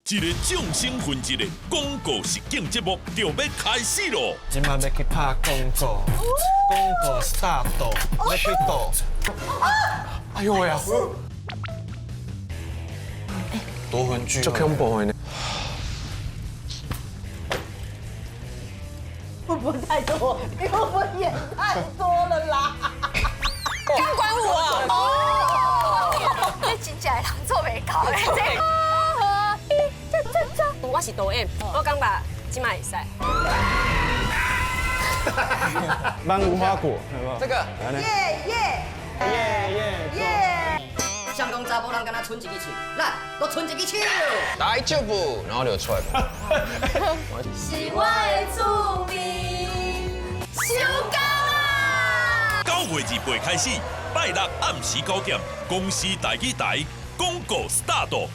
一个眾星雲集的廣告實境節目就欲開始囉！這馬欲去拍廣告，廣告 start，欲去倒。哎呦喂啊！奪魂鋸，足恐怖的呢。會不會太多？你會不會演太多了啦？鋼管舞啊！哦，這真正的人做袂到的。我是導演，我感覺這馬會使。芒無花果，這個。耶耶耶耶耶！想講查埔人敢若賰一支喙，來，閣賰一支手。來腳步，然後就出來。是我的趣味，收工啦！9月28開始，拜六暗時9點，公視台語台廣告 start。